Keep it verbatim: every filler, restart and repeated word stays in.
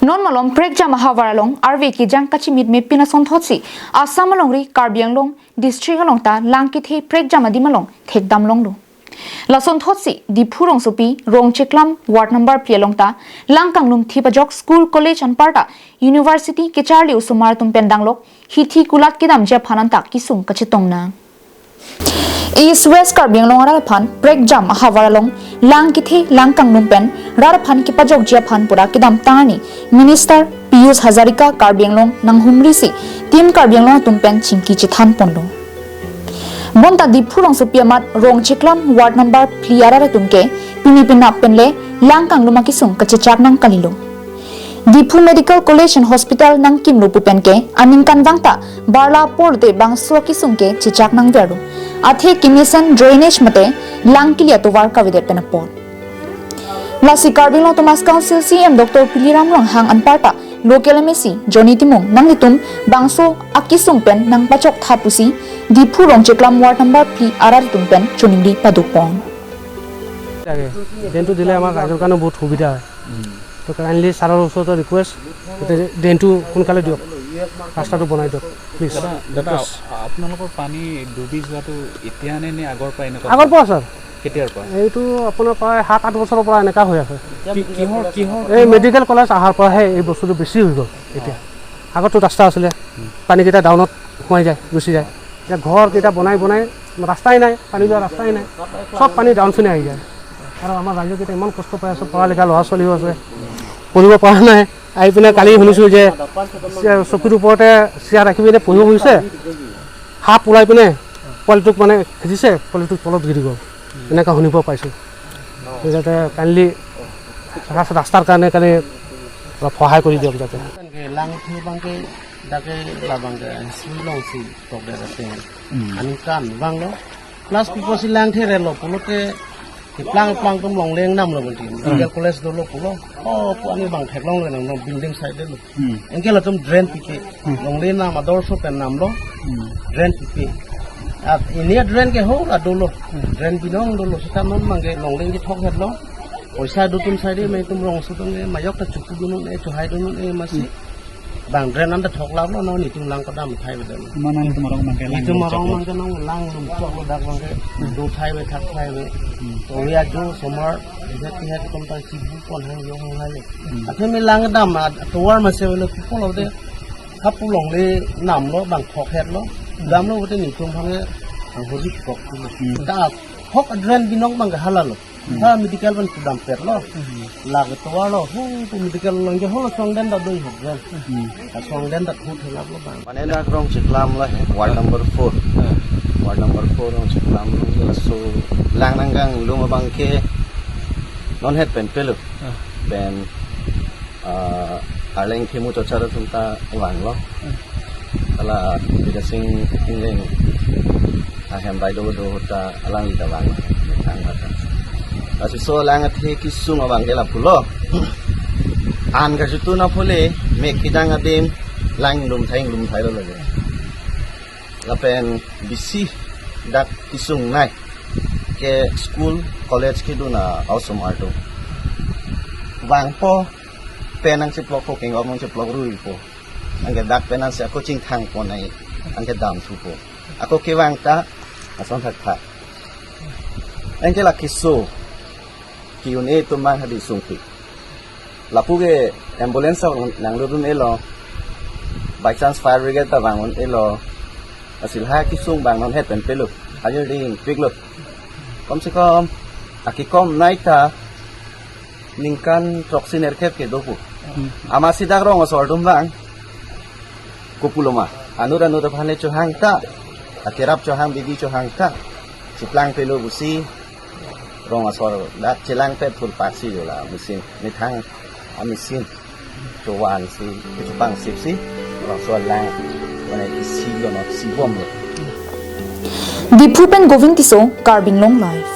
Non malom prekjam ahavar along arve kejang kachimit mepin asonthotsi Assam alongri Karbi Anglong district along ta lang kethe prekjam adim along thekdam longlo. Lasonthotsi Diphu rongsopi Rongcheklam ward number phli along ta lang kanglum thip ajok school, college anparta university kecharli osomar atum pen danglok hithi kulat kedamji aphan anta kesung kachetong nang. East West Karbi Anglong arat aphan prekjam ahavar along lang kethe lang kanglum pen rat aphan kepajokji aphan pura kedamtang arni Minister Pijush Hazarika Karbi Anglong nanghumrisi Team Karbi Anglong atum pen chingki chethan ponlo. Bonta Diphu rongsopi amat Rongcheklam ward number phli arat atum ke pini penap penle lang kanglum akesung kachechak nang kalilo. Diphu Medical College and Hospital nangkimlo pu pen ke aningkanvang ta barla apor te bangso akesung ke chechak nangverlo. Athe kemesen drainage mate lang kili atovar kavedet pen apot. Lasi Karbi Anglong Autonomous Council C E M Doctor Tuliram Ronghang anparta local M A C Johnny Timung nanglitum bangso akesung pen nangpachok tha pusi Diphu Rongcheklam ward number phli arat atum pen choningri padopon. লাগে। ড্ৰেইনটো দিলে আমাৰ ৰাইজৰ কাৰণে বহুত সুবিধা হয়। তো কাইণ্ডলি ছাৰৰ ওচৰতে ৰিকুৱেষ্ট, যাতে ড্ৰেইনটো সোনকালে দিয়ক, ৰাস্তাটো বনাই দিয়ক, প্লিজ। দাদা, দাদা, আপোনালোকৰ পানী ডুবি যোৱাটো এতিয়া নে, নে আগৰ পৰা এনেকুৱা? আগৰ পৰা, ছাৰ। কেতিয়াৰ পৰা? এইটো আপোনাৰ প্ৰায় সাত আঠ বছৰৰ পৰা এনেকা হৈ আছে। কি-, কিহৰ, কিহৰ, এই কিহৰ? মেডিকেল কলেজ অহাৰ পৰাহে এই বস্তুটো বেছি হৈ গ'ল এতিয়া। আগতো ৰাস্তা আছিলে, পানীকেইটা ডাউনত সোমাই যায়, গুচি যায়। এতিয়া ঘৰকেইটা বনাই বনাই ৰাস্তাই নাই, পানী যোৱা ৰাস্তাই নাই, চব পানী ডাউন পিনে আহি যায়। আৰু আমাৰ ৰাইজকেইটা ইমান কষ্ট পাই আছে, পঢ়া লিখা ল'ৰা ছোৱালীও আছে, পঢ়িব পৰা নাই। আহি পিনে কালি শুনিছোঁ যে চে-, চকীৰ ওপৰতে চেয়াৰ ৰাখি পিনে পঢ়িব খুজিছে, সাপ ওলাই পিনে পোৱালিটোক মানে খেদিছে, পোৱালিটো তলত গিৰি গ'ল, এনেকুৱা শুনিব পাইছোঁ। যাতে কাইণ্ডলি ৰাস্তাৰ কাৰণে কালি অলপ সহায় কৰি দিয়ক যাতে। Langthe abang ke, dak ke labang ke, sui long si, tok de rate. Hmm. Aningkanvang lo. Plus pupo si langthe relo, pulote, keplang keplang atum longle nangdamlo bunti. Hmm. Medical college dolo pulo. Oh, pu ani bang theklonglo nang, no building side de lo. Hmm. Anke latum drain pipe. Hmm. Longle nam ador so pen namlo. Hmm. Drain pipe. At ini drain ke ho la dolo. Hmm. Drain binong dolo. Sita non abang ke longle kethok hetlo. Poisa do atum side me atum rongso atum ke majok ta chupu dunun e, chuhai dunun e masi. Hmm. Bang drain anta thok lap lo, no, netum lang kedam thai beda. Mana netum arong abang ke lang netum arong abang ke nong lang lum chok lo dak abang ke. Hmm. Do thai be thak thai be. Hmm. To ya jo somar, ihet ihet kom ta si bu kon hang yo hang hai. Hmm. Athe me lang kedam atovar masi lo pupo lo de. Hapu longle namlo bang thok hetlo. Damlo bote netum abang ke ang hori kok. Hmm. Ta thok drain binong abang ke hala lo. Hmm. Ha medical abang kedam pet lo. Hmm. Lake tovar lo, hu, pu medical along ke holo song den ta doi hok jan. Hmm. Asong den ta khu thela lo bang. Mane dak Rongcheklam la he, ward number four. Hmm. Ward number four Rongcheklam lo ke laso lang nangkanglum abang ke non het pen pelo. Hmm. Pen, ah, arleng themu chochar atum ta vanglo. Hmm. Hala Bidya Sing Engleng ahem bai do do ta alangli ta vang. Ang kata. Lasi laso lang athe kesung abang ke lapulo. An kajutun apule mek kidang adim lang lum thai lum thai lo lage. Lapen bisi dak kesung nai ke school, college kedun a-osomar atum. Vangpo pen nangcheplokpo, kengop nangcheplok ruipo. Anke dak pen ansi ako chingthang pon ai, anke dam thupo. Ako kevang ta, ason thakthak. Anke la keso, ki-un-e atum abang hadi sungpi. Lapu ke ambulance ta nanglut un-elo. By chance fire brigade ta vang un-elo. Lasi la kesung abang non het pen pelo. Hajir ding piklo. Kom se kom, aki kom nai ta, ningkan throksi nerkep ke dopo. Hmm. Amatsi dak rong asor atum abang. Kopuloma. Anut anut aphan le chohang ta. Akerap chohang, bidi chohang ta. Cheplang pelo pusi. Rong asor dak chelang pet thul paksi jo la machine. Methang a-machine. Chovan si, kechepang sip si. Rong asor lang. Mane isi lo no, si bom lo. Diphu pen Govind Tisso, Karbi Anglong Live.